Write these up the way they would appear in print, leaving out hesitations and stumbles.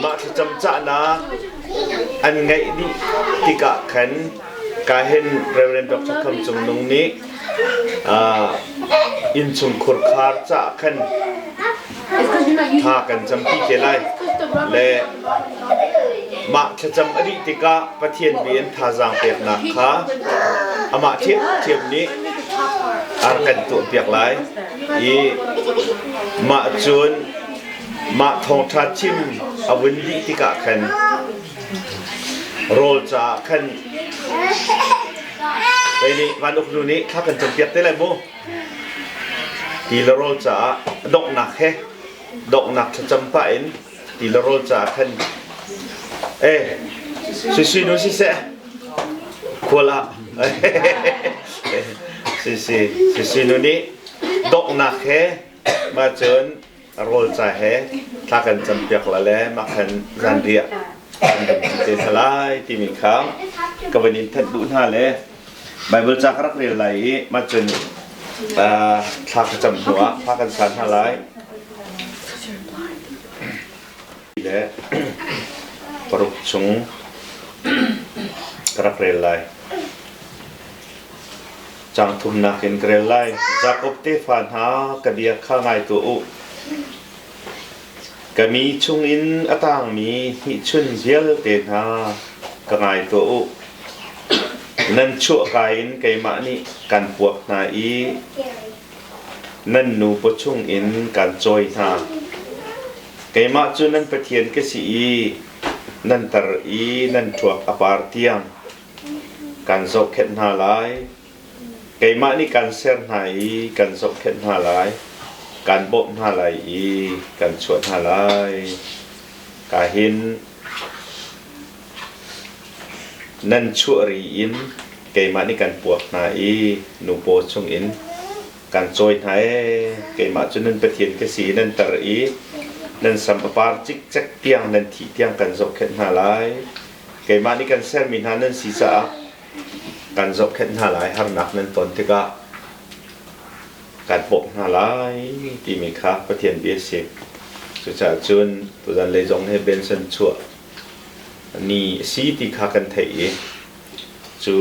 Mah thlacam cahnak an ngeih dih tikah khan kahin Reverend Dr. Kham Cung Nung nih innchungkhur khar caah khan thla kan campi te lai. Le mah thlacam a dih tikah Pathian bia in thazaang peknak kha amah ṭhiamṭhiam nih a rak kan tuahpiak lai i mah cun mah thawngṭha chim a vun dih tikah khan rawl caah khan kei nih van uknu nih thla kan campiak te lai mu. Ti le rawl caah donghnak he donghnak thlacam pah in ti le rawl caah khan eh sui nu siseh khual ah si si sui nu nih donghnak he mah cun rawl ca he thla kan campiak la le mah khan zanriah kan dam te hna lai timi kha ka van in thanh duh hna le Bible ca ka rak rel lai i mah cun thla ka cam hnu ah thla kan san hna lai. Le paruk chung ka rak rel lai. Cang thumnak in ka rel lai. Jakob tefa hna ka bia kha ngai tuah u. Ka mi chungin a tangmi hnihchun vialte hna ka ngai tuah u. Nan chuahka in keimah nih kan puak hna i nan nu pawchung in kan cawi hna. Keimah cu nan Pathian ka si i nan tar i nan ṭuak a par tiang kan zohkhenh hna lai. Keimah nih kan ser hna i kan zohkhenh hna lai, kan bawmh hna lai i kan chuah hna lai. Ka hin nan chuah ri in keimah nih kan puak hna i nupaw chungin kan cawi hna ee. Keimah cu nan Pathian ka si i nan tar i nan sam a par cikcek tiang nan thih tiang kan zohkhenh hna lai. Keimah nih kan sermi hna nan si caah kan zohkhenh hna lai, harnak nan ton tikah kan bawmh hna lai timi kha Pathian bia a si. Cucaah cun tuzan lei zong hi Benson chuah ni a si ti kha kan theih i cu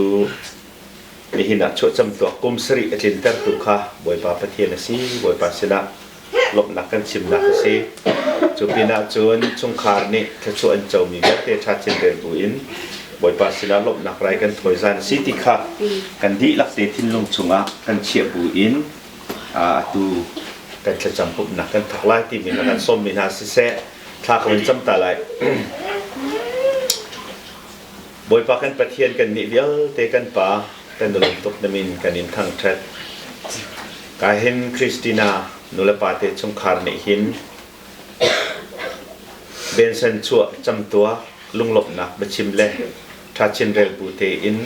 nihin ah chuahcam tuak kum sarih a tlintertu kha Bawipa Pathian a si. Bawipa sinah lawmhnak kan chimnak a si. Cu pinah cun chungkhar nih thluachuah an comi vialte ṭha chin rel buin Bawipa sinah lawmhnak rai kan thawi zan a si ti kha kan dihlak te thinlung chungah kan chiah buin atu kan thlacam pumhnak kan thawk lai timi na kan sawmmi hna siseh thla ka vun cam ta lai. Bawipa kan Pathian kan nih vialte kan Pa kan nulung tuk na min kan in thangṭhat. Ka hin Christina nulepa te chungkhar nih hin Benson chuah camtuak lunglawmhnak biachim le ṭhachin rel bu tein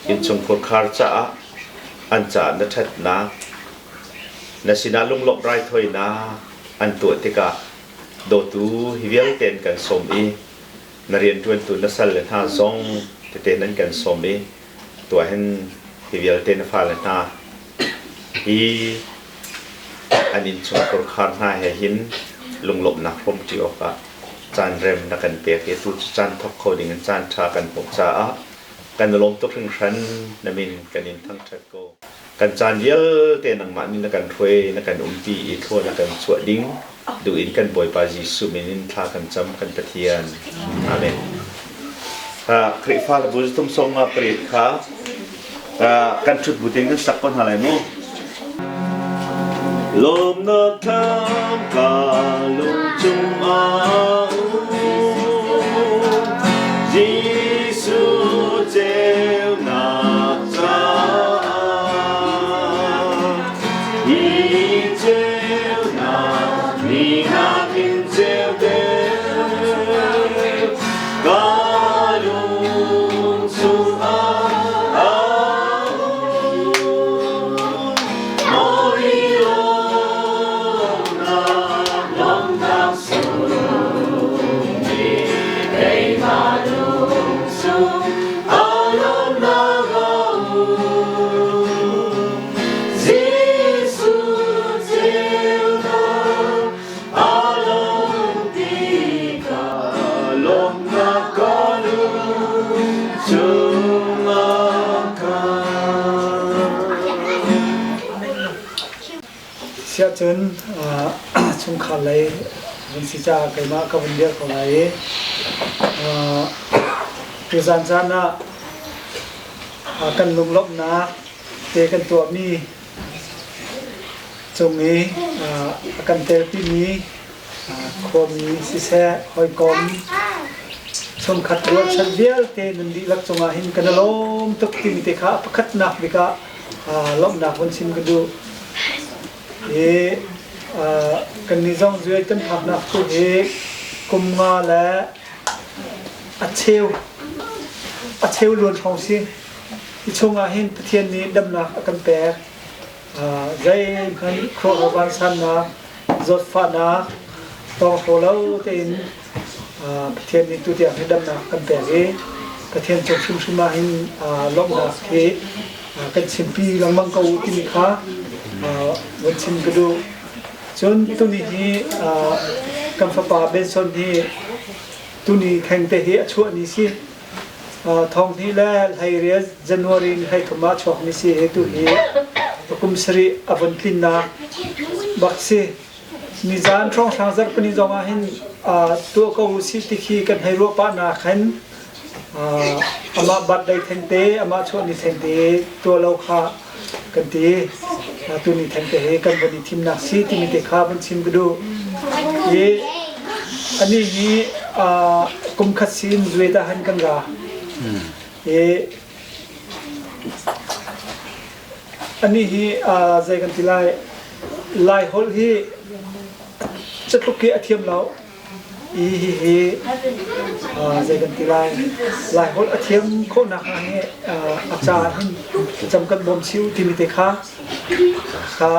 innchungkhur khar caah an caah na ṭhatnak na sinah lunglawmh raithawinak an tuah tikah dawtu hi vialte an kan sawm i na rianṭuantu na salle hna zong tete nan kan sawm i tuah hin hi vialte na fale hna hi an innchungkhur khar hna he hin lunglawmhnak hrawmṭi awkah caan rem na kan pek i tu cu caan thawk kho ding in caan ṭha kan hmuh caah kan i lawm tuk hringhran. Na min kan in thangṭhat ko. Kan caan vialte nangmah nih na kan hruai, na kan umpi i thlua na kan chuah ding duh in kan Bawipa Jesuh min in thla kan cam kan Pathian. Amen. Khrihfa le bu tum song nga pariat kha kan ṭhut bu tein kan sak ko hna lai mu. Lawmnak thlam ka lung cung ah um Jesuh ceunak caah hi ceunak ni nakin ceu deuh ka lung chungah a um Mawi lawmnak lawmnak. Siahcun chungkhar lei vun si caah keimah ka vun dir ko lai i tuzan caan ah kan lunglawmhnak te kan tuahmi cung i a kan telpimi khuami siseh hawikom chungkhat rualchan vialte nan dihlak cungah hin kan i lawm tuk timi te kha pakhatnak bik ah lawmhnak vun chim ka duh. Hi kannih zong zuai kan phaknak tu hi kum nga le a cheu a cheu luan hrawng si. Hi chungah hin Pathian nih damnak a kan pek. Zeihmanh khuaruah vansannak, zawtfahnak, tawng lo tein Pathian nih tutiang hi damnak kan pek i Pathian cung hrimhrim ah hin lawmhnak hi kan chimpi lengmang ko timi kha vun chim ka duh. Cun tuni hi kan fapa Benson hi tuni thengte hi a chuah ni si. Thong hnih le hleiriat January ni 13 ah chuak mi si hi tu hi kum sarih a vun tlinnak bak si. Nizaan hrawnghrang zarhpini zong ah hin tuah ko usih ti khi kan hei ruah pah nak hin amah birthday thengte amah chuah ni thengte tuah lo kha kan ti. Tuni thengte hi kan van i thimnak si timi te kha van chim ka duh. Hi ani hi kum khat sin zuet ah han kan ra. Hi Anih hi zei kan ti lai, Lai holh hi catluk hi a thiam lo. I hihi zei kan ti lai, Lai holh a thiam khawhnak hnga hi a ca hin cam kan bawm chih timi te kha kha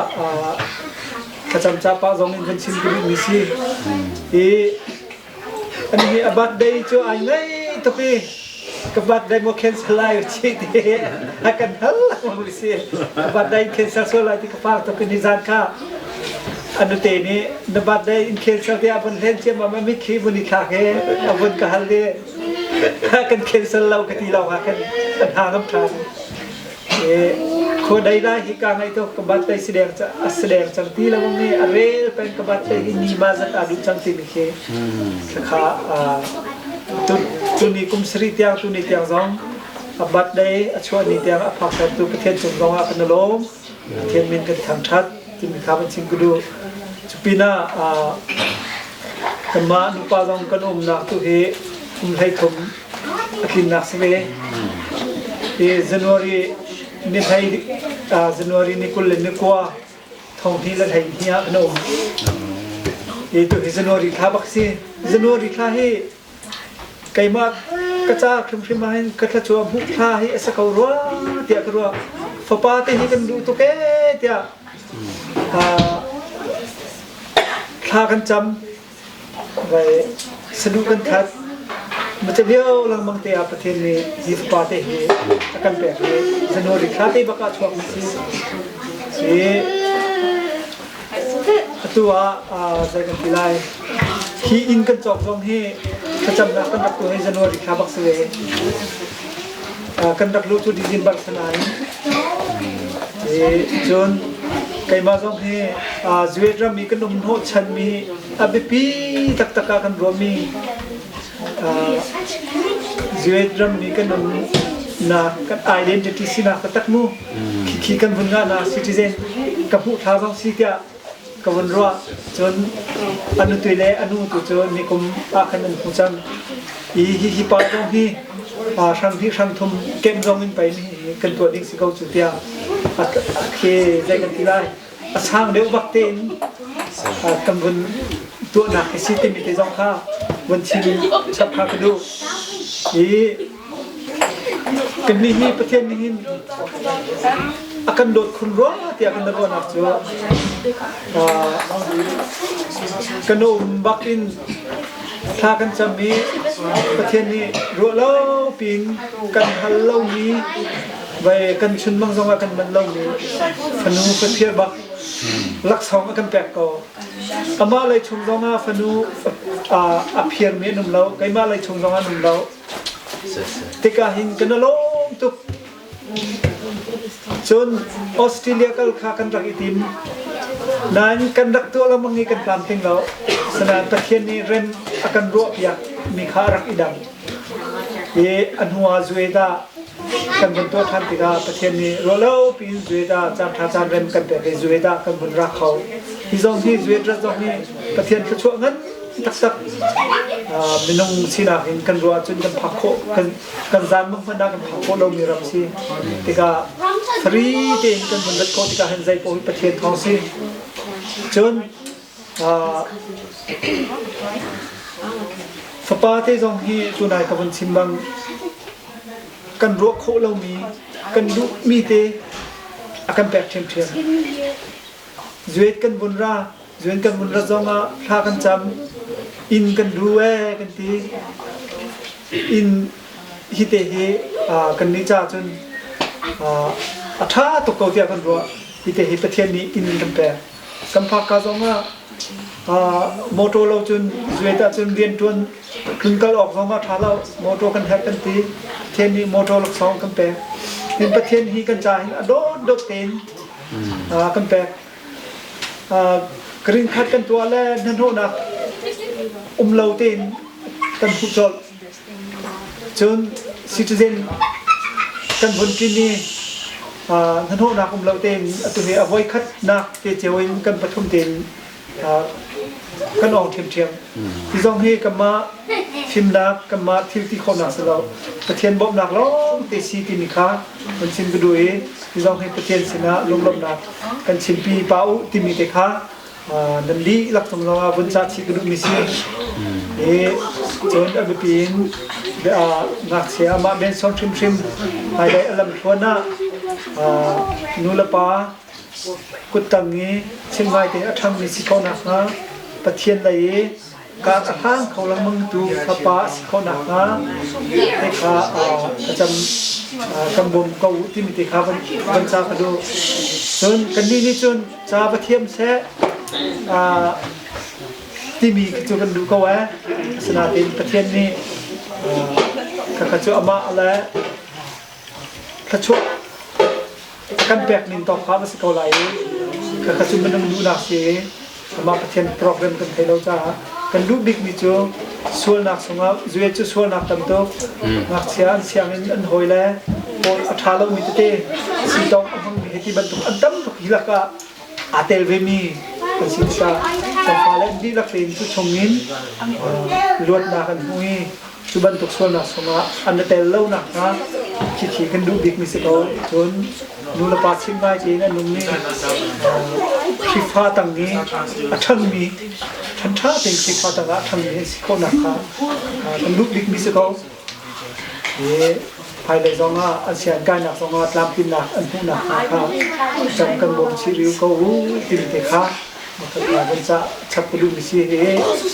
thlacam ca pah zong in kan chim ka duhmi si. I Ani hi a birthday cu ai ngei tuk i ka birthday maw cancel lai chi ti a kan hal lengmang si. Ka birthday cancel sual lai ti ka phang tuk i nizan kha a nute nih na birthday in cancel tiah a vun hlen ciammam a mitthli vun i thlak i a vun ka hal i kan cancel lo ka ti lawng ah khan an ha ngam ṭhan. Khuadei lai hi ka ngaih tuk ka birthday si deng a si deng cang ti lo mi a rel peng ka birthday hi ni ma zat aa duh cang ti mi khi kha tuni kum sarih tiang tuni tiang zong a birthday a chuah ni tiang a phak tu Pathian cung zong ah kan lawm Pathian min kan thangthat timi kha van chim ka duh cupinah kanmah nupa zong kan umnak tu hi kum 13 a tlinnak si ve. Hi January ni hlei January ni 29 2012 ah kan um. Hi tu hi January thla bak si. January thla hi keimah ka ca hrimhrim ah hin ka thlachuah hmuh thla hi a si ko rua tiah ka ruah. Fapa te hi kan duh tuk ee tiah thla kan cam. Vai saduh kan that. Maca lio lengmang te ah Pathian nih hi fapa te hi a kan pek i January thla te bak ah chuak mi si. I atu ah zei kan ti lai. Hi inn kan cawk zong hi thlacamnak kan rak tuah hi January thla bak si ve. Kan rak luh cu December sanain. Cun keimah zong hi Zuet ram i kan um hnawhchanmi a biapi taktak ah kan ruahmi Zuet ram i kan umnak kan identity sinak taktak mu khi kan vun ngahnak citizen ka hmuh thla zong si tiah ka vun ruah. Cun a nutui le a nu tu cu nikum ah khan an hmu cang. Hi hi pa zong hi hrang hnih hrang thum kem zong in pei kan tuah ding si ko cu tiah khi zei kan ti lai a sang deuh bak tein kan vun tuahnak hi si timi te zong kha vun chim chap kha ka duh. Hi Kannih hi Pathian nih hin a kan dawt khun rua tiah kan ruahnak cu kan um bak in thla kan cam i Pathian nih ruah lo piin kan hal lomi vai kan chunmang zongah kan manh lomi fanu faphir bak laksawng a kan pek ko. Amah lei chung zongah fanu a phiarmi an um lo, keimah lei chung zongah an um lo. Tikah hin kan i lawm tuk. Cun Australia kal kha kan rak i tim. Nain kan rak tuah lengmang i kan tlamtling lo. Sanain Pathian nih rem a kan ruahpiak mi kha a rak i dang. I a hnu ah Zueda kan vun tuah ṭhan tikah Pathian nih ruahlo piin Zueda caan ṭha caan rem kan pek i Zueda kan vun ra kho. Hi zong hi Zued rat zong hi Pathian thluachuah ngan taktak minung sinak in kan ruah ahcun kan phak khawh kan kan zan bang hmanh ah kan phak khawh lomi ram si tikah free tein kan vun rat khawh tikah hin zei paoh hi Pathian thawng si. Cun Fapa te zong hi tunai ka vun chim bang kan ruah khawh lomi kan duhmi te a kan pek ṭhiamṭhiam. Zuet kan vun ra, zuet kan vun rat zongah thla kan cam, inn kan duh ee kan ti. Inn hi te hi kan nih caah cun a ṭha tuk ko tiah kan ruah. Hi te hi Pathian nih inn kan pek. Kan phakka zongah motor lo cun zuet ahcun rianṭuan tlunkal awk zong ah ṭha lo. Motor kan herh kan ti. Pathian nih motor laksawng kan pek. Hin Pathian hi kan ca hin a dawtdawt tein kan pek. Green card kan tuah le hnahnawhnak um lo tein kan hmuh colh. Cun citizen kan vun ṭin i hnahnawhnak um lo tein atu hi a voikhatnak te cio in kan pathum tein kan ong ṭhiamṭhiam. Hi zong hi kanmah fimnak, kanmah thil ti khawhnak si lo. Pathian bawmhnak lawng te si timi kha kan chim ka duh i hi zong hi Pathian sinah lunglawmhnak kan chimpi pa u timi te kha nan dihlak cung zongah vun ca chih ka duhmi si. I cun a biapi in ngakchia amah Benson hrimhrim hmailei a lamthluan ah nu le pa kuttang i chimngai te a ṭhangmi si khawh nakhnga Pathian lei i kar a hlang kho lengmang tu fapa a si khawh nakhnga te kha thlacam kan bawm ko u timi te kha van ca ka duh. Cun kannih nih cun ca va thiam seh timi khi cu kan duh ko ee. Asinain Pathian nih khakha cu amah le thluachuah kan pek ning tawk kha va si ko lai i khakha cu minung duhnak si i amah Pathian program kan thei lo caah kan duh bikmi cu sualnak chungah zue cu sualnak tam tuk ngakchia an sianginn an hawi le pawl a ṭha lomi tete sitong a hmangmi hiti bantuk an tam tuk hi lakah aa tel vemi kan si tikah kan fale an dihlak tein cu chungin luatnak an hmu i cu bantuk sualnak chungah an i tel lo nakhnga khikhi kan duh bikmi si ko. Cun nu le pa chim ngai tein a nungmi Khrihfa tang i a ṭhangmi ṭhanṭha tein Khrihfa tangah a ṭhangmi an si khawhnak kha kan duh bikmi si ko. I hmailei zongah an sian kainak zongah tlamtlinnak an hmuhnak hnga kha cam kan bawm chih rih ko u timi te kha van cah chap ka duhmi si hi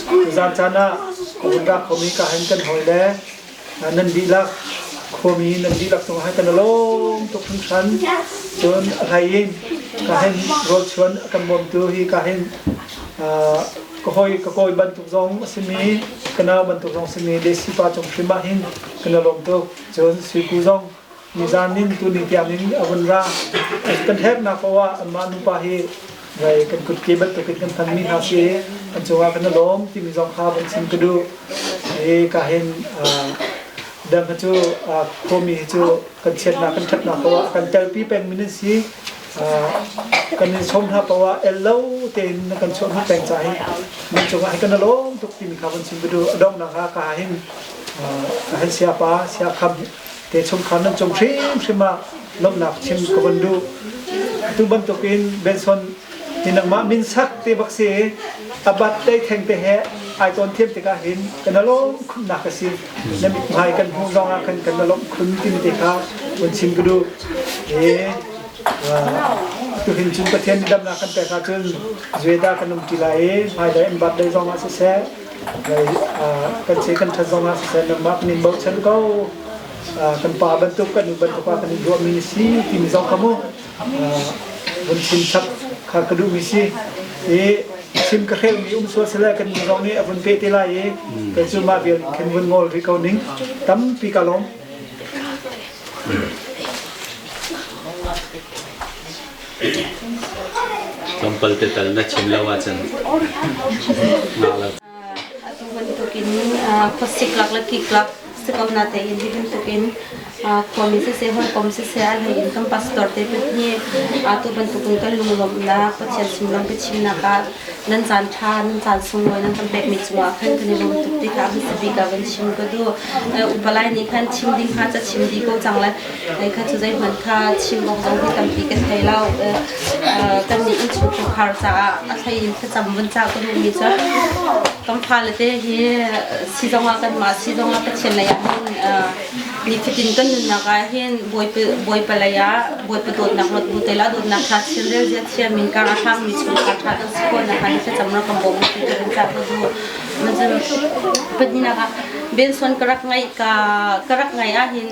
tuzaan caan ah ka vun ra khomi ka hen kan hawi le nan dihlak khuami nan dihlak cungah hin kan i lawm tuk hringhran cun a hlei in ka hin rawlchuan a kan bawmtu hi ka hin ka hawi ka kawi bantuk zong a simi ka nau bantuk zong simi Desi pa cung hrim ah hin kan i lawm tuk cun Suiku zong nizan in tuni tiang in a vun ra kan herhnak paoh ah anmah nupa hi vai kan kutke bantuk in kan thanmi hna si an cungah kan i lawm timi zong kha van chim ka duh i ka hin dang hi cu khuami hi cu kan chiatnak kan ṭhatnak paoh ah kan telpi pengmi nan si kan in sawm hna paoh ah el lo tein na kan chuah hna peng ca hi nan cungah hi kan i lawm tuk timi kha van chim ka duh a donghnak ah ka hin ka hin siapa siakham te chungkhar nan cung hrimhrim ah lawmhnak chim ka von duh. Atu bantukin Benson hi nangmah min sak te bak si a bat te theng te he ai tawn thiam tikah hin kan lawm khunnak a si. Na mithmai kan hmuh zong ah khan kan lawmh khun timi te kha vun chim ka duh. E tuhin cun Pathian nih damnak kan pek ahcun zueda kan um ti lai i hmailei an bat lei zong ah siseh kan che kan ṭhat zong ah siseh nangmah kan in bochan ko kan pa bantuk kan nu bantuk ah kan in ruahmi na si timi zong kha mu vun chim chap kha ka duhmi si i chim ka hrelmi um sual sile kan nu zong nih a vun pe te lai i kei cu mah vial in khin vun ngol rih ko ning tampi ka lawm. Tlawmpal te tal na chim lo ahcun ngah lo. Atu bantukin khuasik lak le kik lak si ko na tein hi bantukin khuami siseh hawikom siseh a hlei in kan pastor te pahnih atu bantukin kan lunglawmhnak Pathian sunglawi biachimnak ah nan caan ṭha nan caan sunglawi nan kan pekmi cungah khan kan i lawm tuk ti kha a hmasa bik ah van chim ka duh. Upalai nih khan chim ding kha ca chim dih ko cang lai. Kha cu zeihmanh kha chim awk zong hi tampi kan thei lo. Kannih innchungkhar caah a hlei in thlacam vun cah ka duhmi cu kan fale te hi sizong ah kanmah sizong ah Pathian lei ah hin nifatin kan nunnak ah hin Bawipa lei ah Bawipa dawtnak ruat bu te la dawtnak kha chinrel zia thiam in kar a hrangmi chungkhar ṭha kan si khawh nakhnga ni thlacam rak kan bawm ti ka cah ka duh. Cun pahnihnak ah Benson ka rak ngaih ka ka rak ngaih ahhin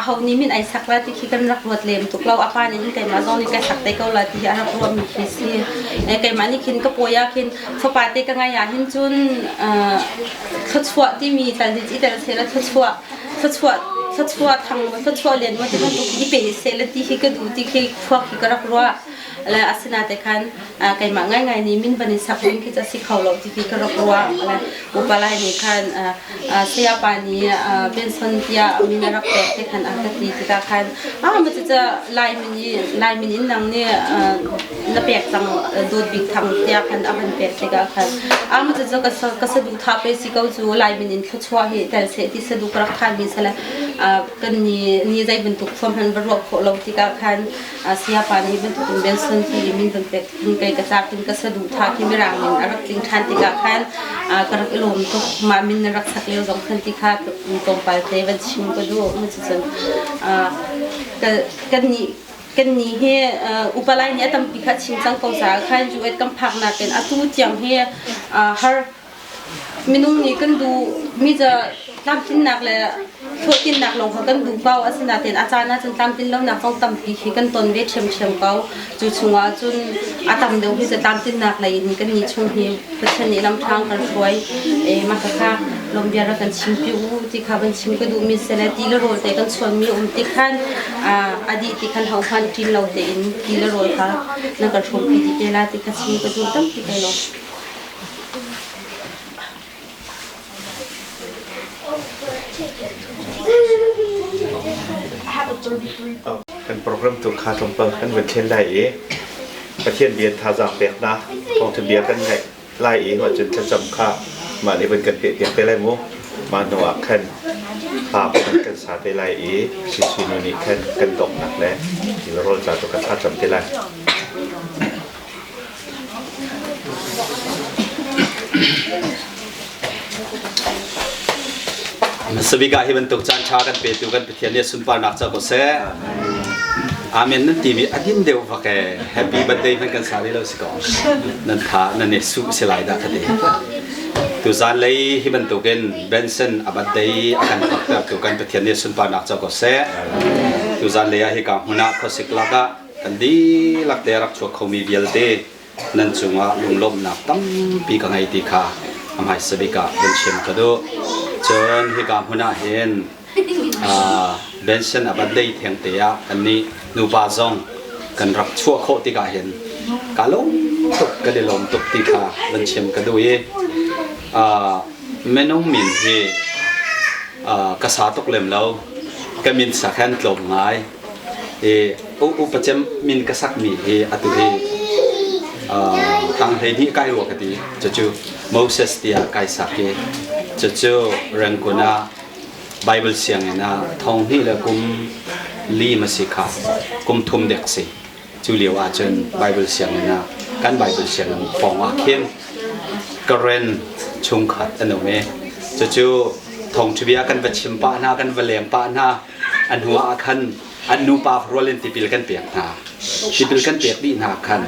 aho nih min ai sak la ti khi kan rak ruat lem tuk lo. A pa nih hin keimah zong nih kai sak te ko la ti hi a rak ruahmi khi si. Keimah nih khin ka pawi ah khin fapa te ka ngaih ah hin cun thluachuah timi tal hi i tel seh la thluachuah thluachuah thluachuah thang maw thluachuah lian maw ti bantuk i pe seh la ti khi ka duh ti khi khua khi ka rak ruah. Le asina te khan keimah ngaingai nih min van in sak ding khi ca si kho lo ti khi ka rak ruah. Le upa lai nih khan sayapa nih Benson tiah min a rak pek te khan a ka ti tikah khan ah ma cuca Lai min i Lai min in nang nih na pek cang Dawt Bik Thang tiah khan a van pek tikah khan ah ma cuca ka saduhthah pe si ko cu Lai min in thluachuah hi tel seh ti saduh ka rak thahmi sale kan ni ni zei bantuk thuam han va ruah khawh lo tikah khan Sayapa nih bantukin Benson ti min van pek in kei ka tlak in ka saduhthah khi mirang min a rak tling ṭhan tikah khan ka rak i lawm tuk. Mah min na rak sak lio zong khan ti kha tlawmpal te van chim ka duh. Cucun kannih kannih hi upa lai nih a tampi kha chim cang ko caah khan US kan phaknak in atu tiang hi har Minung nih kan duh mi cu tlamtlinnak le hlawhtlinnak lawng kha kan duh ko. Asinain a caan ahcun tlamtlin lonak zong tampi khi kan ton ve ṭhiamṭhiam ko. Cu chungah cun a tam deuh hi cu tlamtlinnak lei in kan nih chung hi Pathian nih lamṭha kan hruai. Mah khakha lawmbia rak kan chimpi u ti kha van chim ka duhmi si le ti le rawl te kan chuanmi um ti khan a dih ti khan hohmanh ṭin lo tein ti le rawl kha na kan hrawmpi dih te la ti kha chim ka duh tampi kai lawm. Kan program tu kha tlawmpal kan van thlen lai i Pathian bia thazaang peknak thawngtha bia kan ngaih lai i cun thlacam kha mah nih van kan peh piak te lai mu. Mah hnu ah khan hla pakhat kan sa te lai i Sui nu nih khan kan donghnak le rawl ca tu kan thlacam te lai. Hmasabik ah hi bantuk caan ṭha kan petu kan Pathian nih sunparnak ca ko seh. Amen nan timi a din deuh vak ee. Happy birthday hmanh kan sa rih lo si ko. Nan tha nan i su si lai dah ka ti. Tuzan lei hi bantukin Benson a birthday a kan faktertu kan Pathian nih sunparnak ca ko seh. Tuzan lei ah hika hmun ah khuasik lakah Kan dihlak te rak chuak khomi vialte nan cungah lunglawmhnak tampi ka ngei ti kha a hmaisa bik ah vun chim ka duh. Cun hika hmun ah hin Benson a birthday theng te ah kannih nupa zong kan rak chuah khawh tikah hin ka lawm tuk kan i lawm tuk ti kha vun chim ka duh i minung min hi ka sa tuk lem lo ka min sak han tlawm ngai I upa cem min ka sakmi hi atu hi tang 12 kai rua ka ti. Cucu Moses tiah kai sak i cucu Rangoon ah Bible sianginn ah thong hnih le kum li ma si kha kum thum dek si. Cu lio ahcun Bible sianginn ah kan Bible sianginn pawng ah khin Karen chungkhat an um i cucu thawngṭhabia kan va chim pah hna kan va leng pah hna A hnu ah khan an nupa rual in tipil kan pek hna. Tipil kan pek dih hna khan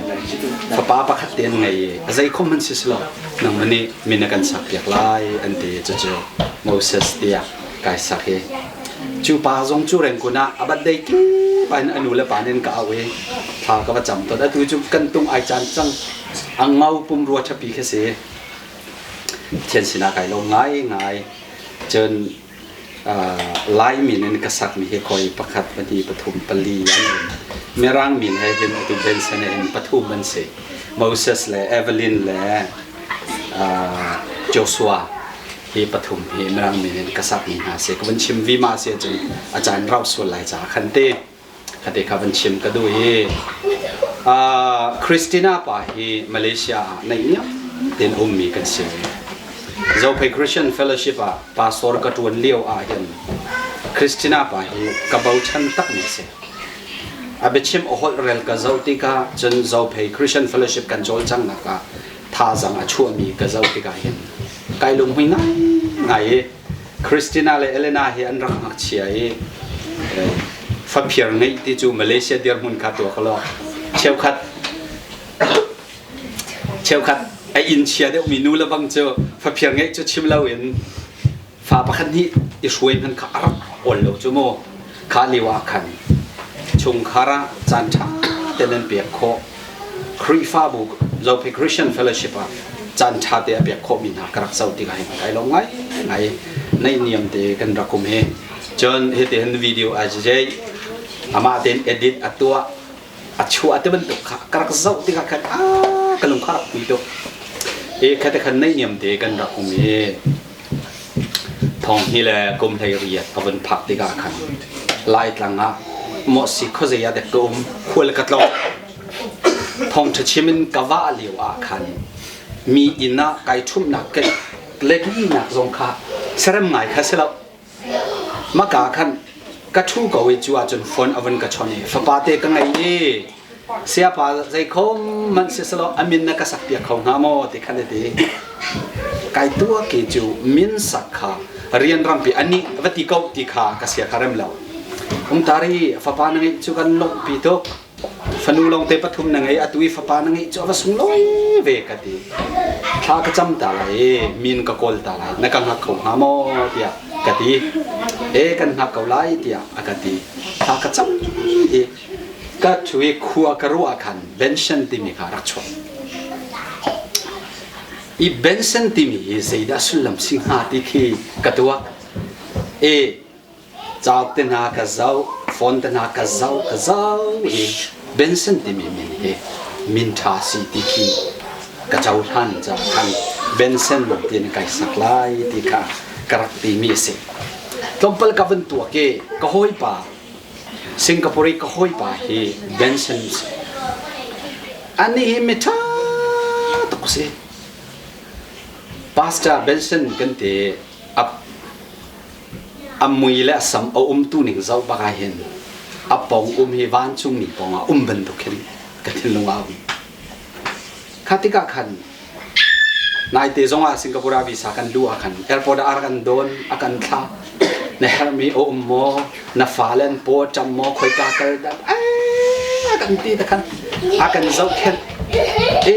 fapa pakhat te an ngei i a zei khom hmanh si silo nangmah nih min a kan sak piak lai an ti cucu Moses tiah kai sak i cu pa zong cu rengkun ah a birthday kip in a nu le pa nin ka auh i thla ka va cam tawn atu cu kan tung ai caan cang a ngau pum rua ṭhapi khi si Pathian sinah kai lawm ngai ngai cun. Lai min in ka sakmi hi koi pakhat pahnih pathum pali an um. Mirang min he hin atu Benson he hin pathum an si. Moses le Evelyn le Joshua hi pathum hi Mirang min in ka sakmi hna si. Ka van chim vima si ahcun a caan rauh sual lai caah khan te. Khate kha van chim ka duh hi. Christina pa hi Malaysia ah naihniam tein ummi kan si. Zophei Christian Fellowship ah pastor ka ṭuan lio ah hin Christina pa hi ka bochan takmi a si. A biachim a holh rel ka zoh tikah cun Zophei Christian Fellowship kan cawlcanghnak ah thazang a chuahmi ka zoh tikah hin kai lunghmui ngaingai i Christina le Elena hi an rak ngakchia i faphir ngeih ti cu Malaysia dirhmun kha tuak law cheukhat cheukhat a inn chia deuhmi nu le bang cu faphir ngeih cu chim loin fa pakhat nih i hruai hman kha a rak awl lo cu mu kha lio ah khan chungkhar ah caan ṭha te nan pek khawh Khrihfabu Zophei Christian Fellowship ah caan ṭha te a pek khawhmi hna ka rak zoh tikah hin kai lo ngai ngai naihniam te kan rak um hi cun hiti hin video a jei amah tein edit a tuah a chuah te bantuk kha ka rak zoh tikah khan a ka lung kha rak pui tuk e khate khan naihniam te kan rak um i thong hi le kum hlei riat a vun phak tikah khan Laitlang ah maw si khuazei ah dek ka um khual ka tlawng thawngṭha chim in ka vah lio ah khan mi inn ah kai ṭhumhnak ke le ka ihnak zong kha serem ngai kha si lo maka khan ka ṭhu ko i cu ahcun phone a vun ka chon i fapa te ka ngei i siapa zeikhom man si selaw a min na ka sak piak kho hnga maw ti khan a ti kai tua ke cu min sak kha rian rampi ani va ti ko ti kha ka sia kha rem lo umtari fapa na ngeih cu kan lawmhpi tuk fanu lawngte pathum na ngei atu i fapa na ngeih cu a va sunglawi ve ka ti thla ka cam ta lai min ka kawl ta lai na ka hngak kho hnga maw tiah ka ti e kan hngak ko lai tiah a ka ti thla ka cam i ka thu i khua ka ruah khan Benson timi kha rak chuak i Benson timi hi zeidah sullam si hnga ti khi ka tuak e cauk te hna ka zoh phone te hna ka zoh ka zoh i Benson timi min hi min ṭha si ti khi ka cohlan caah khan Benson tiin kai sak lai ti kha ka rak timi a si tlawmpal ka van tuak i ka hawipa Singapore i ka hawipa hi Benson si anih hi mi ṭha tuk si Pastor Benson kan ti A mui le a sam a umtu ning zoh bak ah hin a pong um hi vancungmi pong ah um bantuk khin ka thinlung ah a um. Kha tikah khan naite zong ah Singapore ah visa kan luh ah khan airport ah a rak kan dawn a kan thlah na herhmi a um maw na fale an paw a ṭam maw khoika kal dah a kan ti te khan a kan zohkhenh e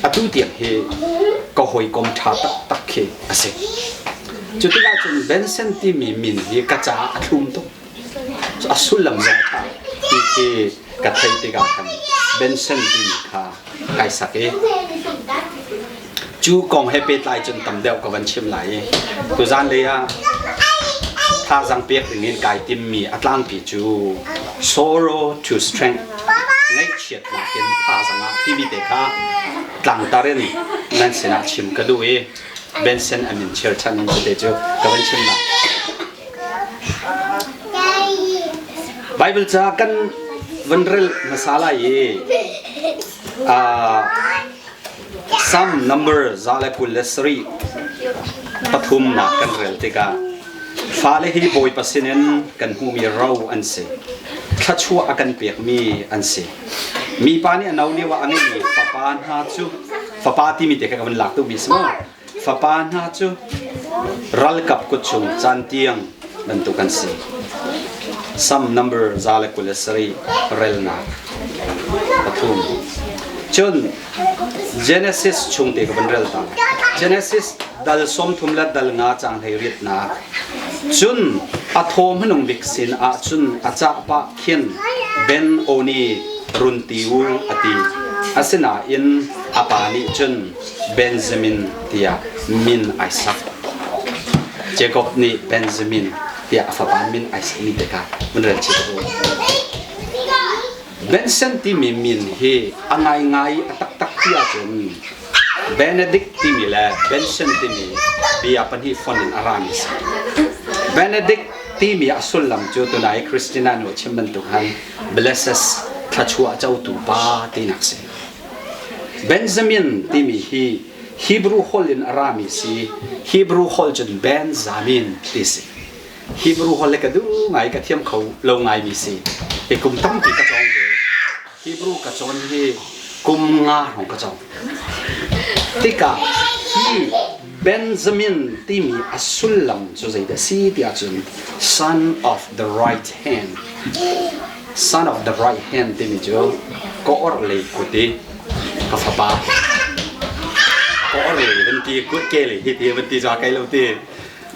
atu tiang hi ka hawikom ṭha taktak khi a si. Cu tikah cun Benson timi min hi ka caah a thlum tuk. A sullam zong a ṭha ti khi ka theih tikah khan Benson timi kha kai sak i cu kong he pehtlai cun tam deuh ka van chim lai i tuzan lei ah thazaang pek ding in kai timmi a tlangpi cu sorrow to strength ngaihchiatnak in thazaang ah timi te kha tlangtar in nan sinah chim ka duh i Benson a min cherchan in tete cu ka van chim lai. Bible ca kan van rel hmasa lai i Psalm number 123 pathumnak kan rel tikah fale hi Bawipa sinin kan hmuhmi ro an si. Thluachuah a kan pekmi an si. Mipa nih a no lio ah a ngeihmi fapa hna cu fapa timi te kha ka van lak duhmi si mu. Fapa hna cu ralkap kut chung cantiang bantuk an si. Psalm number 127 relnak pathum. Cun Genesis chung te ka van rel ta. Genesis dal 30 le dal nga cang hlei riatnak. Cun a thaw hmanung bik sin ah cun a cah pah khin Ben Oni run ti u a ti. Asinain a pa nih cun Benjamin tiah min ai sak. Jacob nih Benjamin tiah a fapa min ai sakmi te kha vun rel chih u. Benson timi min hi a ngaingai a taktak ti ahcun Benedict timi le Benson timi bia pahnih fonh in a rami si. Benedict timi a sullam cu tunai Christina nu a chim bantuk han blesses thluachuah cotu pa tinak si. Benjamin timi hi Hebrew holh in a rami si. Hebrew holh cun Benjamin ti si. Hebrew holh le ka duh ngai ka thiam kho lo ngaimi si. Hi kum tampi ka cawng ve. Hebrew ka cawn hi kum nga hrawng ka cawng. Tikah hi Benjamin timi a sullam cu zeidah si ti ahcun son of the right hand. Son of the right hand timi cu ka orhlei kut i ka fapa. Ka orhlei van ti kut ke lei hi ti van ti za kai lo ti.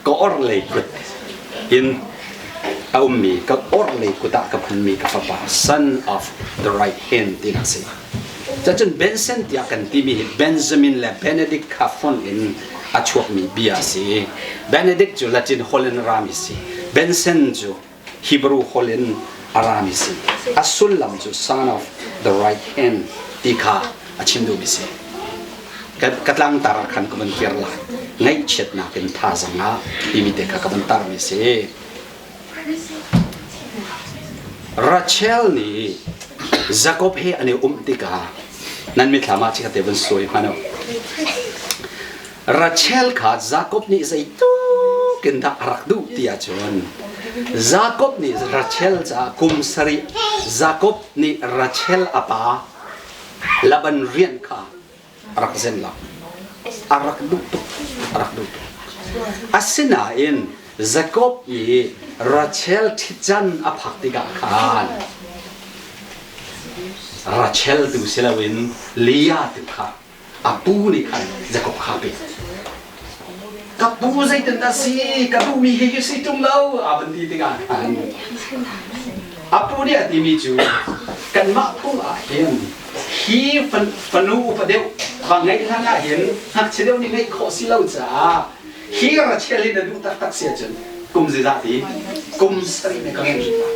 Ka orhlei kut in a ummi ka orhlei kut ah ka phunmi ka fapa son of the right hand ti nak si. Cacun Benson tiah kan timi hi Benjamin le Benedict kha fonh in a chuakmi bia a si. Benedict cu Latin holh in rami si. Benson cu Hebrew holh in a rami si. A sullam cu son of the right hand ti kha a chim duhmi si. Ka tlangtar ah khan ka van kir lai. Ngaihchiatnak in thazang ah timi te kha ka van tarmi si. Rachel nih Jakob he an i umh tikah nan mithlam ah chikkhat te vun suai hmanh u. Rachel kha Jakob nih zeitluk in dah a rak duh ti ahcun Jakob nih Rachel caah kum sarih Jakob nih Rachel a pa Laban rian kha a rak zen lo. A rak duh tuk. A rak duh tuk. Asinain Jakob nih Rachel ṭhitcan a phak tikah khan Rachel tu si loin Leah tu kha a pu nih khan Jakob kha pe ka pu zeitindah si ka duhmi hi hi si ṭung lo a van ti tikah khan a pu nih a timi cu kanmah phung ah hin hi fanu upa deuh va ngeih hlan ah hin ngakchia deuh nih ngeih khawh si lo caah hi Rachel hi na duh taktak si ahcun kum zeizah ti kum sarih na ka ngeih rih lai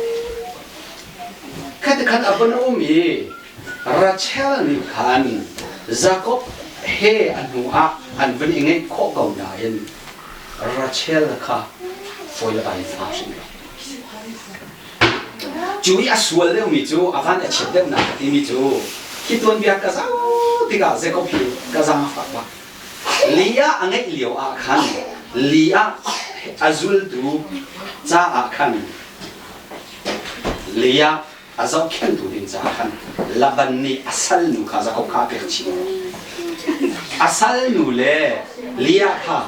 khat a van um i Rachel nih khan Jakob he a hnu ah an vun i ngeih khawh ko nain Rachel kha fawi le bai fa hrim lo. Cu i a sual deuhmi cu a van a chiat deuhnak a timi cu hi tuanbia ka zoh tikah Jakob hi ka zaang a fak bak. Leah a ngeih lio ah khan Leah a zultu caah khan Leah a zohkhenhtu ding caah khan Laban nih a salnu kha Jakob kha a pek chih. A salnu le Leah kha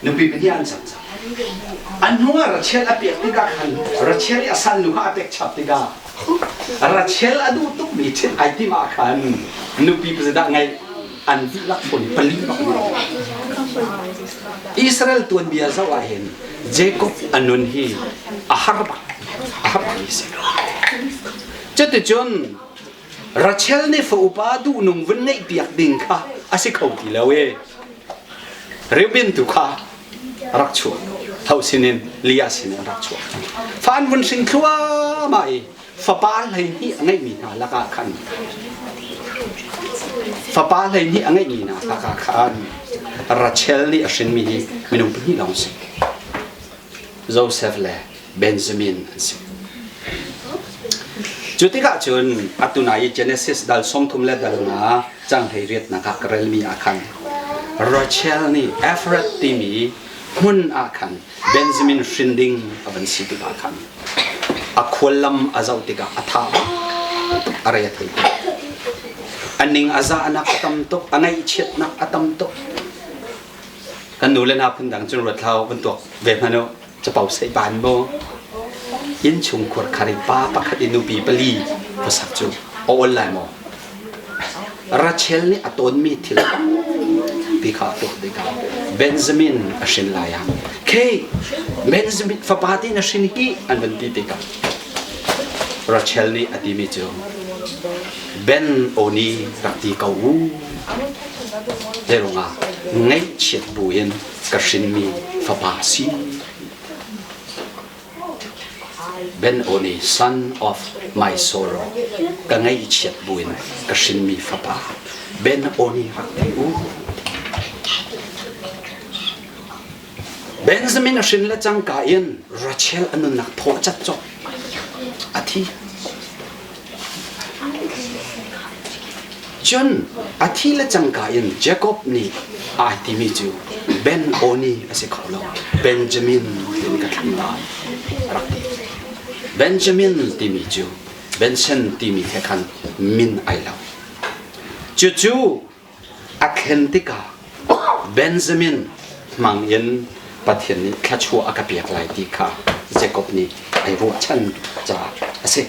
nupi pahnih an cang cang. A hnuah Rachel a pek tikah khan Rachel i a salnu kha a pek chap tikah Rachel a duh tukmi ṭhit ai tim ah khan nupi pazedah ngeih an dihlak phun pali bak Israel tuanbia zoh ah hin Jacob a nun hi a har bak a har bak mi si. Cuticun Rachel nih fa upa duhnung vun ngeih piak ding kha a si kho ti lo e. Reuben tu kha rak chuak. Ho sinin Leah sinin rak chuak. Fa an vun hring thluahmah i fapa 12 a ngeihmi hna lakah khan fapa 12 a ngeihmi hna lakah khan Rachel nih a hrinmi hi minung pahnih lawng si. Joseph le Benjamin an si. Cu tikah cun atu nai i Genesis dal 30 le dal nga cang 18 nak ah ka relmi ah khan Rachel nih Ephrath timi hmun ah khan Benjamin hrin ding a van si tikah khan a khuallam a zoh tikah a tha tuk a re a thei tuk. A ning a zahnak a tam tuk, a ngaihchiatnak a tam tuk. Kan nu le hna phundang cun ruat hlah u, van tuak ve hmanh u, capo sei ban mu. Innchungkhur khar i pa pakhat i nupi pali khuasak cu a ol lai maw? Rachel nih a tawnmi thil ti kha a tuah tikah Benjamin a hrin lai ah Kei Benjamin fapa te na hrin hi an van ti tikah Rachel nih a timi cu Ben Oni rak ti ko u. Zei ruangah ngaihchiat bu in. ka hrinmi fapa a si. Ben-Oni, son of my sorrow, ka ngaihchiat buin ka hrinmi fapa Ben-Oni rak ti u. Benjamin a hrin le cangka in Rachel a nunnak thaw a cat cawk. A thi. Cun a thi le cangka in Jacob nih aa timi cu Ben-Oni a si kho lo, Benjamin tiin ka thlen lai a rak ti. Benjamin timi cu Benson timi he khan min ai lo. Cucu a thlen tikah Benjamin hmang in Pathian nih thluachuah a ka pek lai ti kha Jakob nih ai ruahchan caah a si.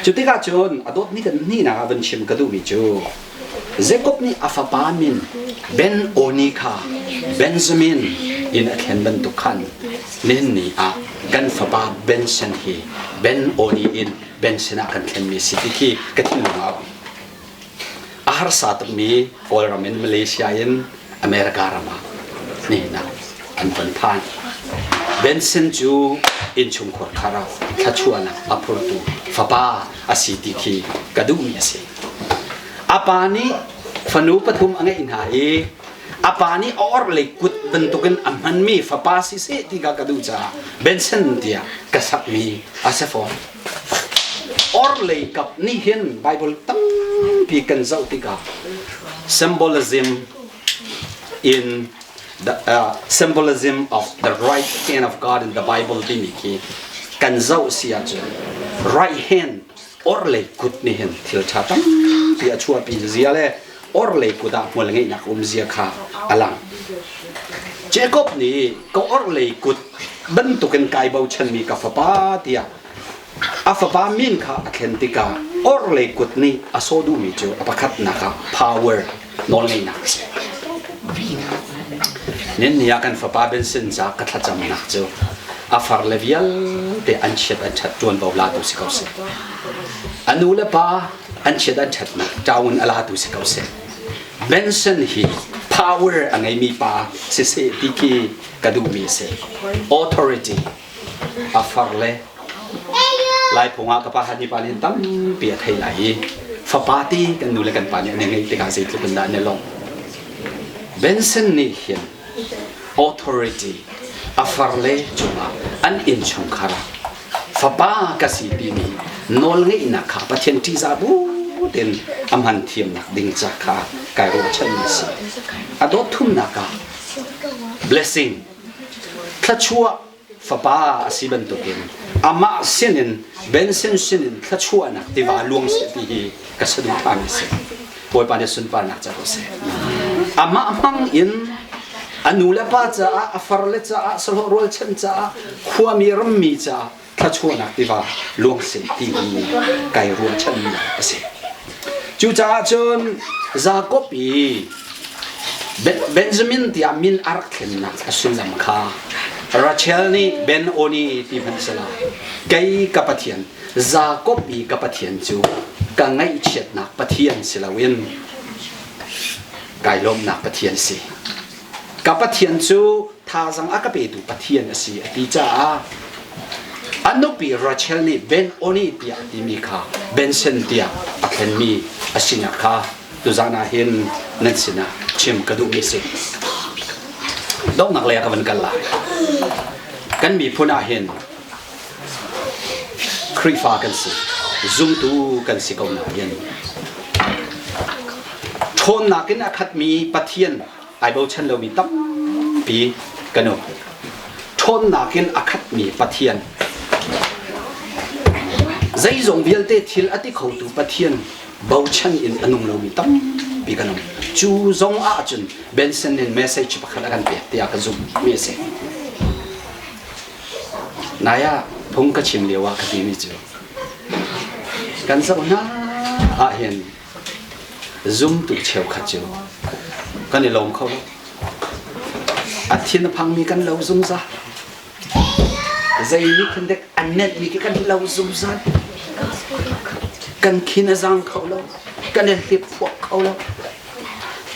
Cu tikah cun a dawtmi kan hnihnak ah van chim ka duhmi cu Jakob nih a fapa min Ben-Oni kha Benjamin in a thlen bantuk khan nihin ni ah kan fapa Benson hi Ben-Oni in Benson ah kan thlenmi si ti khi ka thinlung ah a um. A harsa tukmi Kawlram in Malaysia in America ram ah nihin ah an von phan. Benson cu innchungkhar khar ah thluachuahnak a phurtu fapa a si ti khi ka duhmi a si. A pa nih fanu pathum a ngeih hna i a pa nih a orhlei kut bantukin a hmanmi fapa siseh ti kha ka duh caah Benson tiah ka sakmi a si fawn. Orhlei kap nih hin Bible tampi kan zoh tikah symbolism in the symbolism of the right hand of God in the Bible timi khi kan zoh si ahcun right hand orhlei kut nih hin thil ṭha tampi a chuahpi zia le orhlei kut ah hmual ngeihnak um zia kha a lang. Jacob nih ka orhlei kut bantukin kai bochanmi ka fapa tiah a fapa min kha a thlen tikah orhlei kut nih a sawh duhmi cu a pakhatnak ah power nawlngeihnak a si. Nin ni ah kan fapa Benson ca ka thlacamnak cu a far le vialte an chiat an ṭhat ṭuanvo latu si ko seh. A nu le pa an chiat an ṭhatnak ṭaun a latu si ko seh. Benson hi power a ngeimi pa siseh ti khi ka duhmi a si. Authority a far le Laiphung ah ka pa han hi pa nih tampi a thei lai i fapa ti kan nu le kan pa nih an i ngeih tikah zeitluk in dah an i lawmh. Benson nih hin authority a far le cungah an innchungkhar ah fapa ka si timi nawlngeihnak kha Pathian ṭihzah bu tein a hman thiamnak ding ca kha kai ruahchanmi a si. A dawt thumnak ah blessing thluachuah fapa a si bantukin amah sinin Benson sinin thluachuahnak tiva luang seh ti hi ka saduhthahmi a si. Bawipa nih sunparnak ca ko seh. Amah hmang in a nu le pa caah, a farle caah, sahlawh rualchan caah, khuami rammi caah thluachuahnak tiva luang seh ti hi kai ruahchanmi a si. Cucaah cun Jakob i Benjamin tiah min a rak thlennak a sullam kha Rachel nih Ben-Oni ti hmanh si lai. Kei ka Pathian, Jakob i ka Pathian cu ka ngaihchiatnak Pathian si loin kai lawmhnak Pathian si. Ka Pathian cu thazang a ka petu Pathian a si a ti caah a nupi Rachel nih Ben-Oni tiah a timi kha Benson tiah a thlenmi a sinak kha tuzan ah hin nan sinah chim ka duhmi si. Donghnak lei ah ka van kal lai. Kan miphun ah hin Khrihfa kan si, zumtu kan si ko nain ṭhawnnak in a khatmi Pathian ai bochan lomi tampi kan um. Ṭhawnnak in a khatmi Pathian zeizong vialte thil a ti khotu Pathian bochan in a nung lomi tampi kan um. Cu zong ahcun Benson in message pakhat a kan pek tiah ka zumh mi a si. Nai ah phung ka chim lio ah ka timi cu kan zoh hna ahhin zumtu cheukhat cu kan i lawm kho lo. A thin a phangmi kan lo zungzal. Zei nih khin dek an nenhmi khi kan lo zungzal. Kan khin a zang kho lo. Kan i hlip phuak kho lo.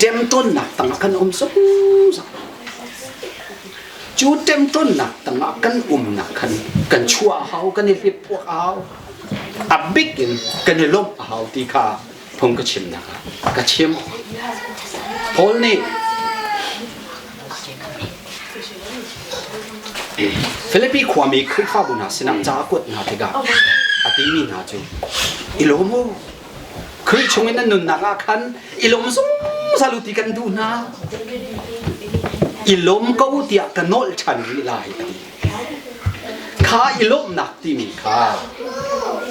Ṭemṭawnnak tangah kan um zungzal. Cu ṭemṭawnnak tangah kan umnak khan kan chuah a hau, kan i hliphuak a hau. A bik in kan i lawmh a hau ti kha phung ka chimnak ah ka chim. Paul nih Filipi khuami Khrihfabu hna sinah ca a kuat hna tikah a timi hna cu i lawm u. Khrih chungin nan nunnak ah khan i lawm zungzal u ti kan duh hna. I lawm ko tiah ka nawlh ṭhan rih lai a ti. Kha i lawmhnak timi kha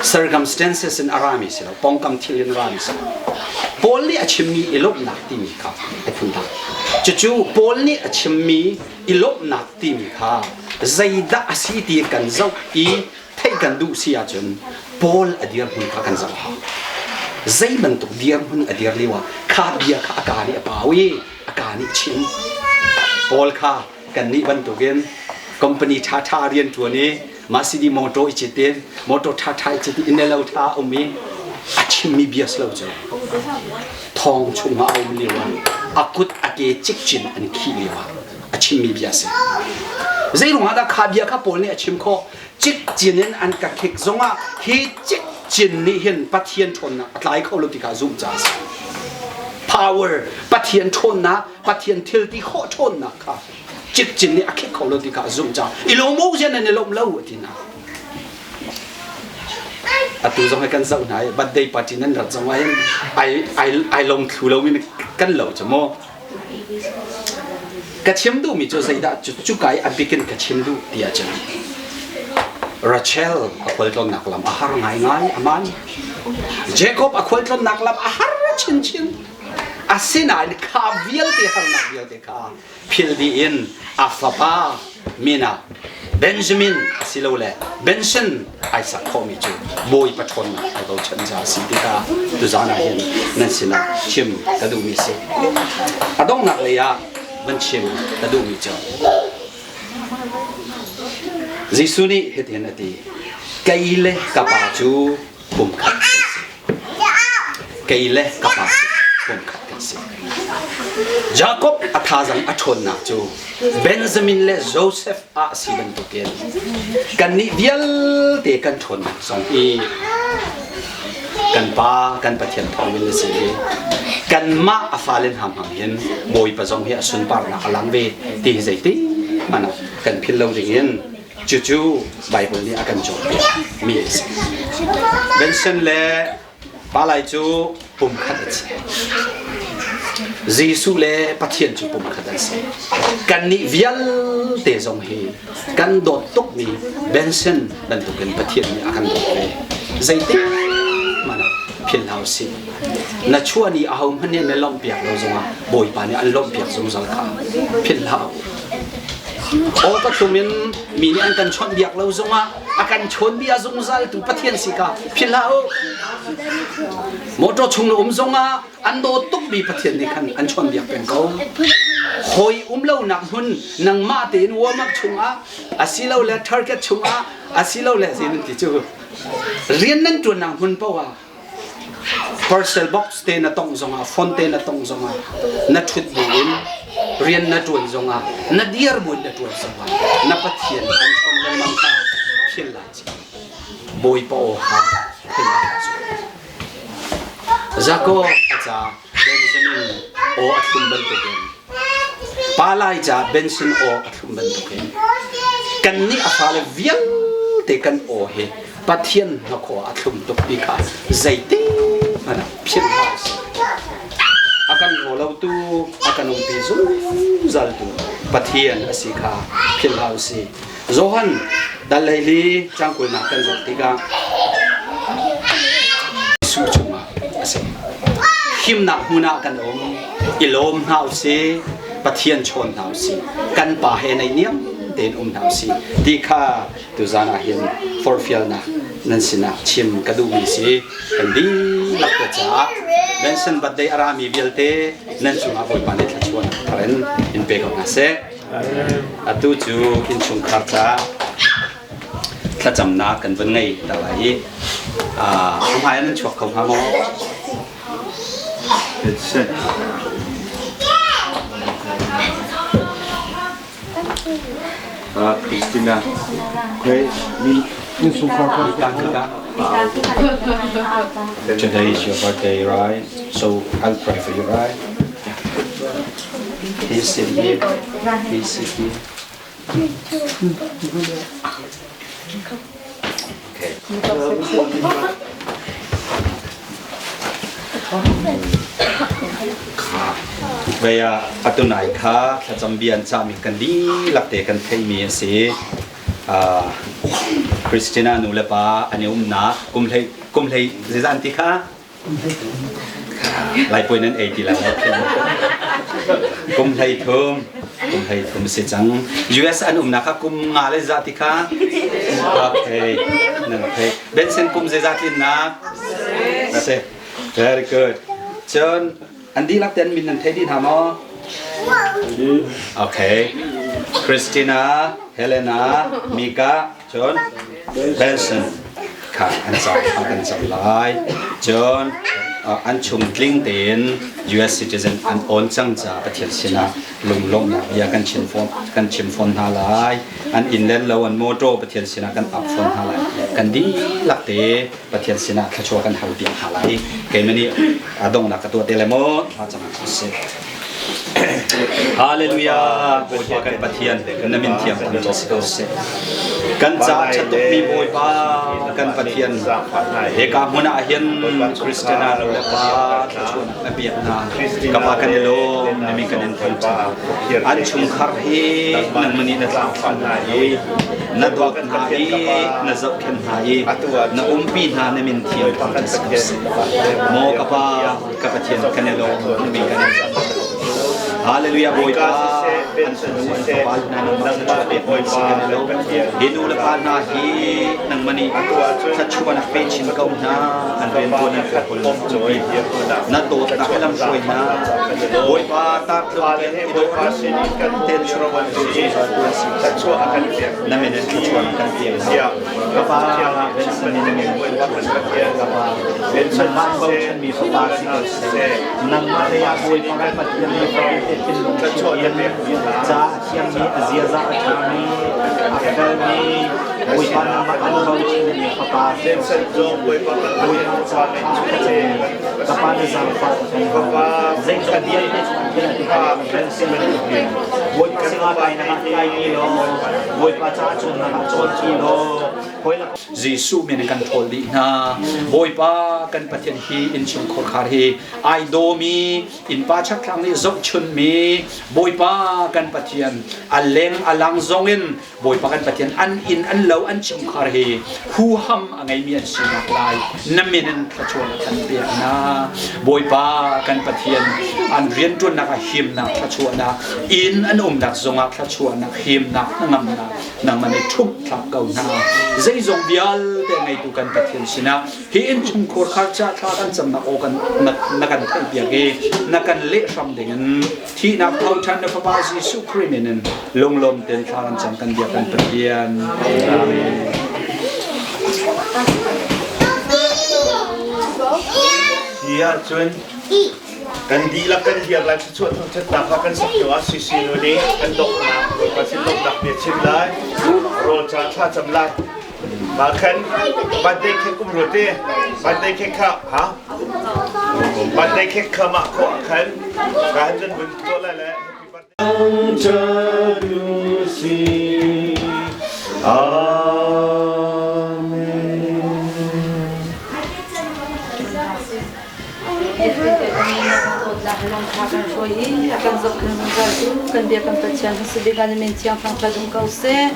circumstances in a rami si lo, pawngkam thil in rami si lo. Paul nih a chimmi i lawmhnak timi kha a phun dang. Cucu Paul nih a chimmi i lawmhnak timi kha zeidah a si ti kan zoh i theih kan duh si ahcun Paul a dirhmun kha kan zoh hau. Zei bantuk dirhmun a dir lio ah kha bia kha a kaa nih a pau i a kaa nih chim. Paul kha kannih bantukin company ṭhaṭha rian ṭuan i Mercedes motor i cit in motor ṭhaṭha i cit in innelo ṭha a um i a chimmi bia si lo cu thong chungah a um lio ah a kut a ke cikcin an khih lio ah a chimmi bia si. Zei ruangah dah kha bia kha Paul nih a chim khawh? Cikcin in an ka khik zongah hi cikcin nih hin Pathian ṭhawnnak a tlai kho lo ti kha zumh ca a si. Power, Pathian ṭhawnnak, Pathian thil ti khawh ṭhawnnak kha cikcin nih a khik kho lo ti kha a zumh caah i lawm u zian nan i lawmh lo a ti hna. Atu zong hi kan zoh hna i birthday party nan rat zong ah hin ai ai ai lawm thlu lomi kan lo cu mu. Ka chim duhmi cu zeidah cu kai a bikin ka chim duh ti ahcun Rachel a khualtlawnnak lam a har ngaingai aman. Jacob a khualtlawnnak lam a har chinchin. Asinain kha vialte harnak vialte kha phil dih in a fapa min ah Benjamin asilole Benson ai sak khawhmi cu Bawipa ṭhawnnak ai bochan ca a si tikah tuzaan ah hin nan sinah chim ka duhmi si. A donghnak lei ah van chim ka duhmi cu Jesuh nih hitin a ti, kei le ka pa cu pumkhat kan si. Kei le ka pa cu pumkhat kan si. Jakob a thazang a ṭhawnnak cu Benjamin le Joseph ah si bantukin kannih vialte kan ṭhawnnak zong hi kan pa kan Pathian thawngin a si i kanmah a fale hna hmang hin Bawipa zong hi a sunparnak a lang ve ti hi zeiti hmanh ah kan philh lo dingin cucu Bible nih a kan cawnpiak mi a si. Benson le Palai cu pumkhat an si. Jesuh le Pathian cu pumkhat an si. Kannih vialte zong hi kan dawt tukmi Benson bantukin Pathian nih a kan dawt ve. Zeitik hmanh ah philh hlah usih. Na chuah ni ahohmanh nih na lawmhpiak lo zongah Bawipa nih an lawmhpiak zungzal kha philh hlah u. Aw ka thlum in mi nih an kan chawnhbiak lo zongah a kan chawnbia zungzal tu Pathian si ka philh hlah u. Motor chung na um zongah an dawt tukmi Pathian nih khan an chawnbiak peng ko. Hawi um lonak hmun nangmah tein warm-up chungah asilole target chungah asilole zei nan ti cu rian nan ṭuannak hmun paoh ah parcel box te na tongh zongah phone te na tongh zongah na ṭhut buin rian na ṭuan zongah na dir buin na ṭuan zongah na Pathian an chon lengmang kha phil lai ci Bawipa aw kha thei lai cu Jakob a ca Benjamin aw a thlum bantukin Palai ca Benson aw a thlum bantukin kannih a fale vialte kan aw hi Pathian hnakhaw a thlum tuk ti kha zeitik hmanh ah philh hlah usih. A kan rawlotu, a kan umpi zungzaltu Pathian a si kha philh hlah usih. Johan dal hleili cang kulnak kan zoh tikah Jesuh chungah a si. Himnak hmun ah kan um, i lawm hna usih, Pathian chawn hna usih, kan Pa he naihniam tein um hna usih ti kha tuzaan ah hin forhfialnak nan sinah chim ka duhmi si kan dihlak te caah Benson birthday a rami vialte nan cungah Bawipa nih thluachuahnak thar in in pe ko hna seh. Atu cu innchungkhar caah thlacamnak kan vun ngei ta lai i hmai nan chuak kho hnga maw? Christina. Today is your birthday, right? So I'll pray for you, right? Please sit here. Please sit here. Okay. Vei ah atunai kha thlacam bia an cahmi kan dihlak te kan theihmi a si. Christina nu le pa an i umnak kum hlei kum hlei zeizah an ti kha? Laipuai nan ei ti lai lo. Kum hlei thum kum hlei thum si cang. US an umnak kha kum nga le zah ti kha? Okay. Nan thei. Benson kum zeizah tlinnak? Si. Very good. Cun an dihlak te an min nan thei dih hna maw? Okay. Christina, Helena, Mika, cun Benson kha an cam kan cam lai. Cun an chung tling tein US citizen an awn cang ca Pathian sinah lunglawmhnak bia kan chim fawn kan chim fawn hna lai. An inn le lo an motor Pathian sinah kan ap fawn hna lai. Kan dihlak te Pathian sinah thluachuah kan hal piak hna lai. Keimah nih a donghnak ka tuah te lai maw? Thla cang sih. Hallelujah! Bawipa kan Pathian, na min thiang thangṭhat si ko seh. Kan caah ṭhat tukmi Bawipa kan Pathian, hika hmun ah hin Christiana lo le pa thluachuahnak na pek hna. Ka pa kan i lawm, na min kan in thangṭhat. An chungkhar hi nangmah nih na tlangfah hna i na dawt hna i na zohkhenh hna i na umpi hna na min thiang thangṭhat si ko seh. Maw ka Pa, ka Pathian kan i lawm, na min kan in Hallelujah Bawipa an fanu an fapa hna nangmah thluachuah pek mi si kan i lawm. Hi nu le pa hna hi nangmah nih thluachuahnak pe chin ko hna an riantuan an khuahul na dawtnak he lam hruai hna Bawipa tar tlung tiang i dawh kan ten chuah na min in thluachuah kan pek hna ka pa Benson in na min thluachuah ka pa nangmah bochanmi fapa si ko seh nangmah lei ah Bawipa kan Pathian nih vialte thinlung thiam in ca a thiammi a ziaza a ṭhami a felmi Bawipa nangmah an bochanmi fapa si ko seh Bawipa ca ṭha ka cami ka pa na zaangfah ka kan zeizong vialte cu an thil a ti Benson Bawipa sinah kai nak ah kai ti law Bawipa ca cawnnak ah cawn ti law Jesuh min in kan ṭhawl dih hna. Bawipa kan Pathian hi innchungkhar khar hi ai dawmi innpa chakthlang nih zohchunmi Bawipa kan Pathian a leng a lang zongin Bawipa kan Pathian an inn an lo an chungkhar hi huham a ngeimi an sinak lai na min in thluachuah kan pek hna. Bawipa kan Pathian an rianṭuannak ah himnak thluachuahnak inn an umnak zongah thluachuahnak himnak hnangamnak nangmah nih ṭhumh thlak ko hna zeizong vialte ngeitu kan Pathian sinah hi innchungkhur khar ca thla kan camnak aw kan na kan theih piak i na kan leh hram dingin thihnak tho ṭhan na fapa Jesuh Khrih min in lunglawm tein thla kan cam kan biak kan Pathian Amen. Hi ahcun Kan dihlak kan dir lai thluachuah thangṭhatnak kha kan sak hnuah Sisi nu nih kan donghnak Bawipa sin lawmhnak bia chim lai, rawl ca thlacam lai. Mah khan birthday cake um rua te, birthday cake kha ha? Birthday cake kha mah khawh ah khan ka han cun vun tuah lai le happy birthday. Amen. Kan zohkhenh zungzal tu kan bia kan Pathian hmasa bik ah na min thiang thangṭhat um ko seh.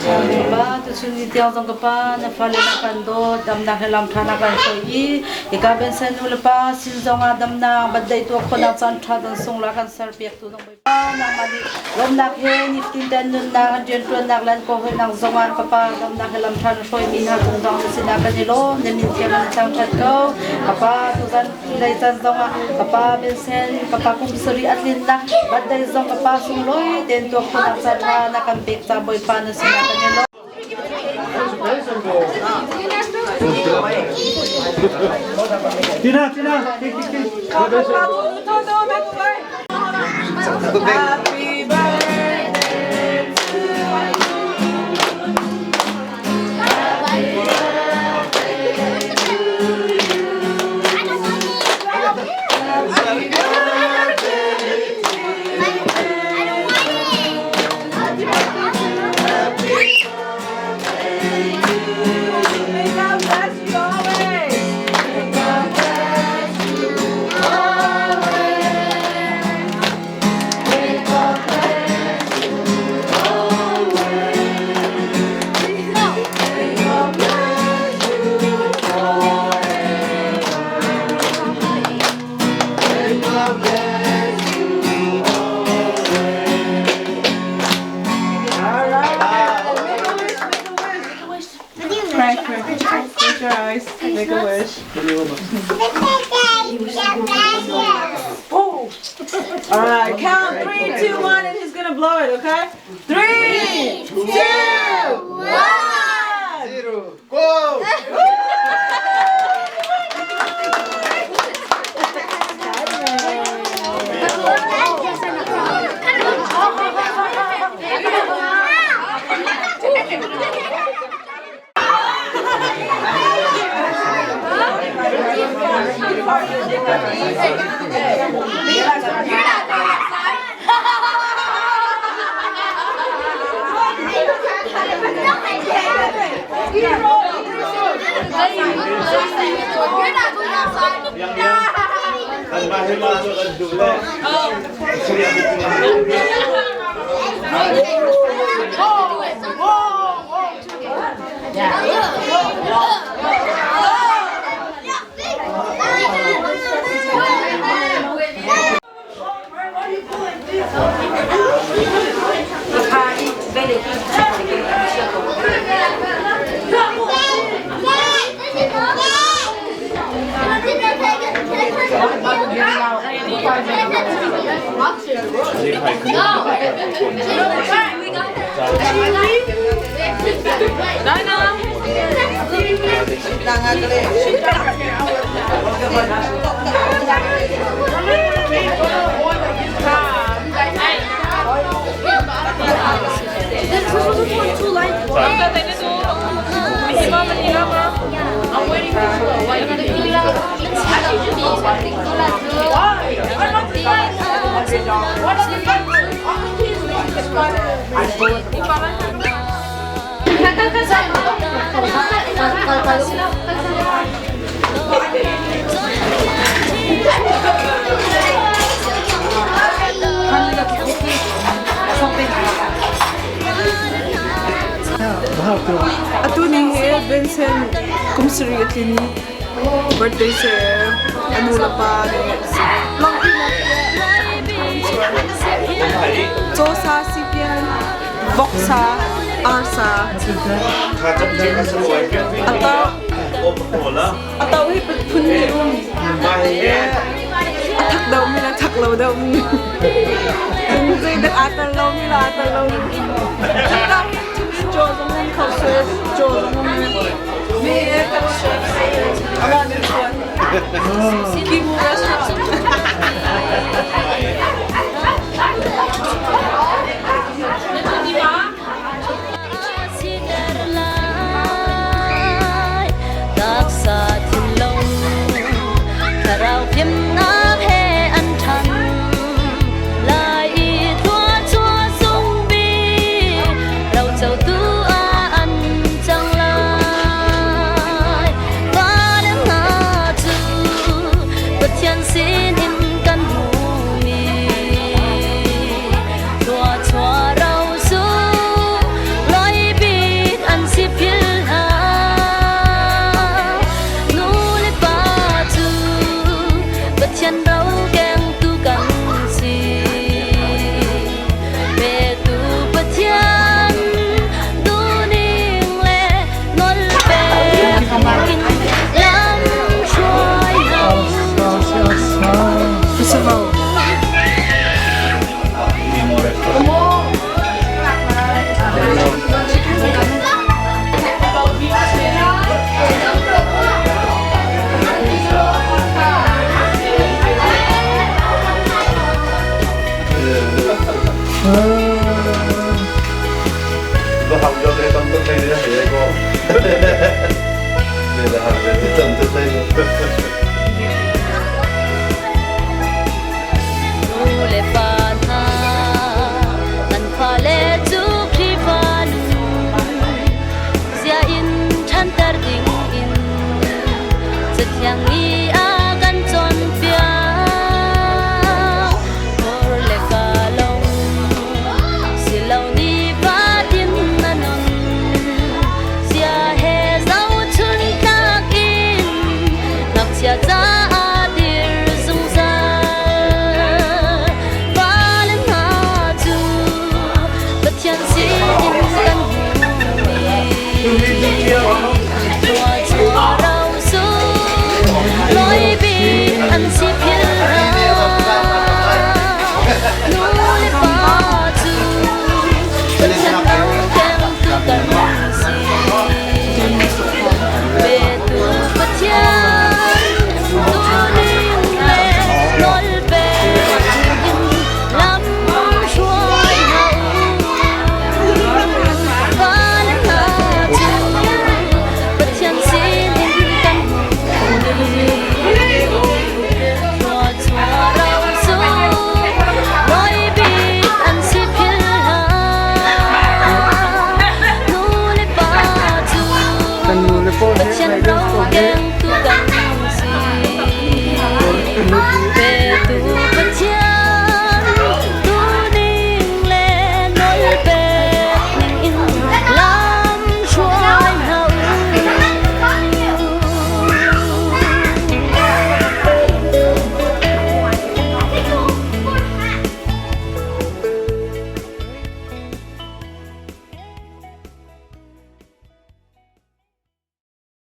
Pa tuchun ni tiang zong ka pa na fale na kan dawt damnak he lam ṭha na kan hruai i hika Benson nu le pa sin zong ah damnak birthday tuah khawhnak caan ṭha don sung la kan ser piak tu dong Nangmah nih lawmhnak he nifatin te an nunnak, an rianṭuannak le an kawhauhnak zongah ka Pa lawmhnak he lam ṭha na hruaimi hna cung zong na sinah kan i lawm. Na min thiang in thangṭhat ko. Ka Pa, tuzan lei caan zongah ka Pa Benson, ka pa kum sarih a tlinnak birthday zong ka Pa sunglawi tein tuah khawhnak ca ṭha na kan pek ca Bawipa na sinah kan i lawm. Tina, Tina, Happy birthday to your eyes. Make a wish. Oh. All right, count 3, 2, 1, and he's gonna blow it. Okay? 3, 2, 1. 0 Go! Kanmah hi mah cu kan duh le. Atu ni hi Vincent kum sarih a tlin birthday si a nu le pa nih cawsa sipian voksa arsa a to hi phun hnih um a thak deuh mi le thak lo deuh mi zeidah aa tel lo mi le aa tel lo mi cuka hin cun caw zong um kho seh caw zong um mi kan chef amah nih chuan Kimu restaurant. Taksa thinlung thlarau fimnak he an ṭhan lai i thluachuah sung bik rocotu ah an cang lai. Fale hna cu Pathian sinin kan hmuhmi thluachuah ro sung bik an si philh hlah. Nu le pa cu Pathian ro kengtu kan si. Petu Pathian duhning le nawlpek in lam hruai hau.